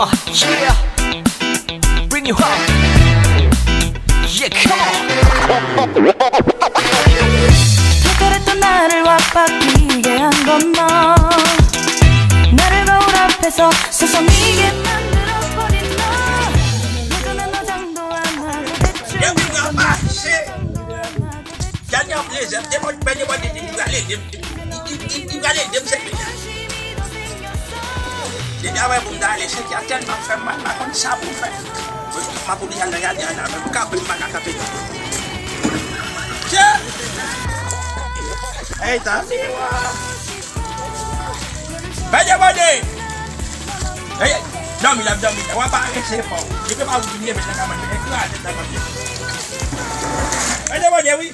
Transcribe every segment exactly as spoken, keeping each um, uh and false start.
Uh, yeah. Bring you up. Yeah, come on. Take it to 나를 완벽하게 한 건 너. 나를 거울 앞에서 서성이게 만들어버린 너. 예전의 너장도 안 하고 대충 이건 나. Gade yon plezi, te mwen pèdi mwen di li prale ede m. Li, li, li, li prale ede m sèvi. Depi apre pou m ta ale senti a tèlman fè m mal, m pa konn sa pou m fè. Mwen, m ap oblije al nan radyan an la, men m kanpe, m pa ka kanpe non. Tchè! Ey, ta. Pèdi mwen di! Ey, dòmi l ap dòmi, w ap pa rete fò. Li pe pa oubli leve nan ka manje, ekraze nan manje. Pèdi mwen di, wi.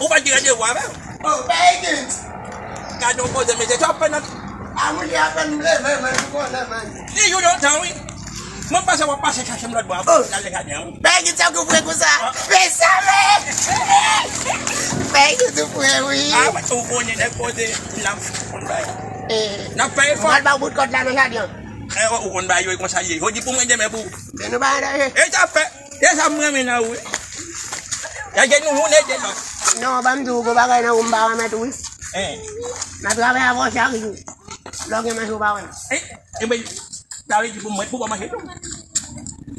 Ou pa t gen randevou avè m? Oh, Pè Higgins! Gade yon koze, mesye, sa w ap fè nan... A, mwen apèn m leve, men, ou konnen, men. Li jou lontan, wi. Mwen panse w ap pase chache m lòt bò a, pou n ale gade, wi. Pè Higgins, sa w tou fre konsa? Mesye, men! Pè Higgins tou fre, wi. A, ou konnen nèg koze, n ap, n ap fè efò. Mwen ba w bout kòd la nan jaden an. E, ou konn bagay yo e konsa l ye. Jodi pou mwen, demen pou ou. Men nou pa antre. E sa fè. E sa m renmen nan ou, wi. Lage nou youn ede lòt. Non, ban m di w, gon bagay nan ou m pa renmen tou, wi. Hein. N a travay avè w chak jou. Lè w gen manje, w pa wè m. E, e ben, sa vle di pou mwen, pou w pa manje tou.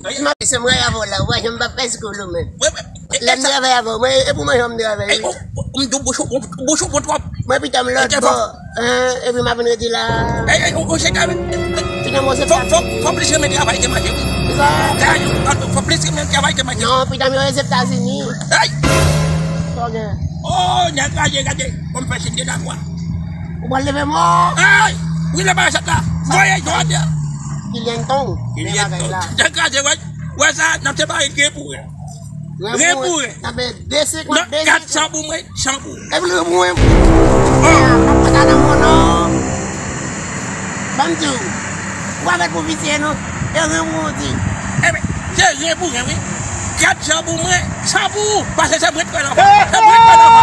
Se m ap, se mwen avè w la, ou pa janm p ap fè sikoul ou menm. Lè m travay avè w, mwen, e pou manje w m travay, wi. M di w bouch ou, bouch ou bon twòp. Mwen pita m lòt bò. Hein, epi m ap vin rete la. Ey, ey, ou, ou se ka. Fò, fò, fò plis renmen travay ke manje, wi. Kisa? Fò plis renmen travay ke manje. Non, pita m yo Ozetazini. Ey! Sa w gen? Oh, nèg la ye, gade. Bon, m fè siy de lakwa. Ou pral leve mò? Ey! Wi, lè bagay sa la. Voye, yo atè. Kilyen ton? Kilyen ton? Nèg la ye, wè, wè sa, n ap separe ke pou wè. Ren pou ren. Ren pou ren. Sa fè de senkant, de senkant. Kat san pou mwen, san pou ou. Epi ren pou ren. Oh. Papa ta nan mò non. Ban m di w. Ou pa fèt pou visye non. E ren pou ren di. Eben, se ren pou ren, wi. Kat san pou mwen, san pou ou. Paske se mwen k fè lafa. Se mwen k fè lafa.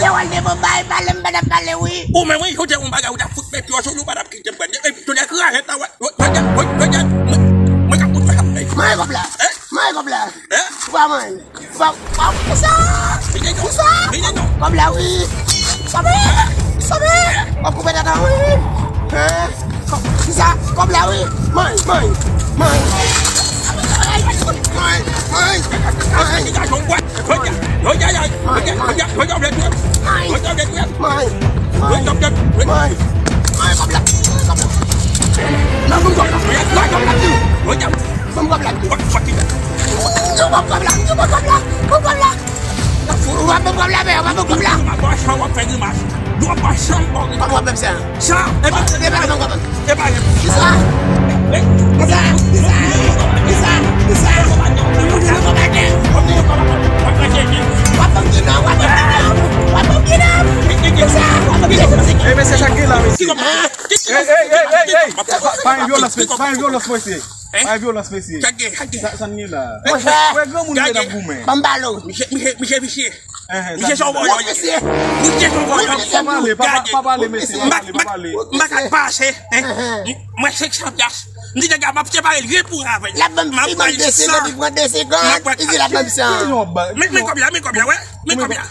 Se wè l te bon bay, pale m pa t ap pale, wi. Ou menm, wi, ou te yon bagay, ou t ap fout men pye w sou li, ou pa t ap kite m pran. Epi, tou nèg raje tan, wè. Mwen, mwen, mwen, mwen, mwen ka fout fè sa. Mwen kòb la. Hein? Mwen kòb la. Hein? Ou pa mwen. Ou pa, ou pa, kisa? Kisa? Kòb la, wi. Sòbe! Sòbe! W ap koupe tèt an, wi. Hein? Kòb, kisa? Kòb la, wi. Mwen, mwen, mwen. Mwen, mwen, mwen. Mwen, mwen, mwen. Mwen, kòb la, mwen, kòb la. Nan, mwen, kòb la. Mwen, kòb la. Ban m kòb la. Ban m kòb la. Ban m kòb la. Ban m kòb la. Ou pa ban m kòb la, men, ou pa ban m kòb la. Ou pa ban m kòb la. Ou pa ban m kòb la. Ban m kòb la, men. Sa, e pa, e pa, e pa, e pa. Kisa? Kisa? Kisa? Kisa? Kisa? Ou pa ban m kòb la. W ap ban m kidnap, w ap ban m kidnap. W ap ban m kidnap. Kisa? W ap ban m kidnap. E, mesye, sa k gen la, mesye? Ey, ey, ey, ey, ey. Pa, pa gen vyolans, mesye. Pa gen vyolans, mesye. Hein? Pa gen vyolans, mesye. Sa, sa n gen la? Monchè. Wè granmoun yo t ap goumen. Ban m pale w. Misye, misye, misye visye. Misye se yon vòlò, misye. Misye se yon vòlò. Pa pale, pa, pa pale, mesye, pa pale, pa pale. M pa ka pase, hein. Mwen senk san pyas. M di nèg la, m ap separe l ren pou ren avè l. L ap ban m pi mal de senkant, li pran de senkant, li di l ap ban m san. Men, men kòb la, men kòb la, wè. Men kòb la.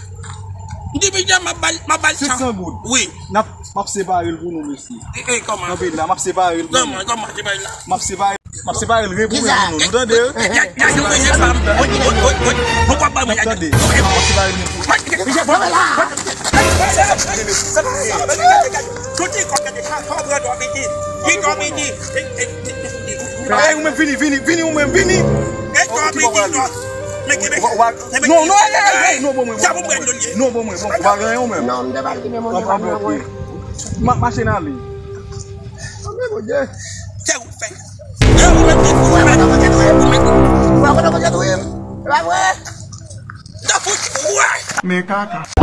M di misye, m ap ba l, m ap ba l san. Senk san goud. Wi. N ap M ap separe l pou nou, mesye. E, e, kòman? Kanpe la, m ap separe l pou nou. Kòman, kòman separe l la? M ap separe, m ap separe l ren pou ren pou nou. Nou tande? Ya, ya, nou mete pa m. Oi, oi, oi, oi. Nou pa ba mwen. Tande. M ap separe l ren pou nou. Misye, fò la. Soti kòb la deja. Fò pran dò vini. Ki dò vini? E, e, e, e. Ey, ou menm vini, vini, vini, ou menm vini. E dò vini, dò. Men ki men. Non, non, ey, ey, ey, non, bon, mwen, bon, mwen. Non, bon, mwen, bon, ou pa gen anyen, ou menm. Non, m te pral kite moun yo pa nan mwen. Ma-, mache n ale. Anmè, Bondye. Kè ou fè. E ou menm ki fou, ou menm. Ou pa konn Bondye touye m. E pa vre? Nan fouti, wè. Men kaka.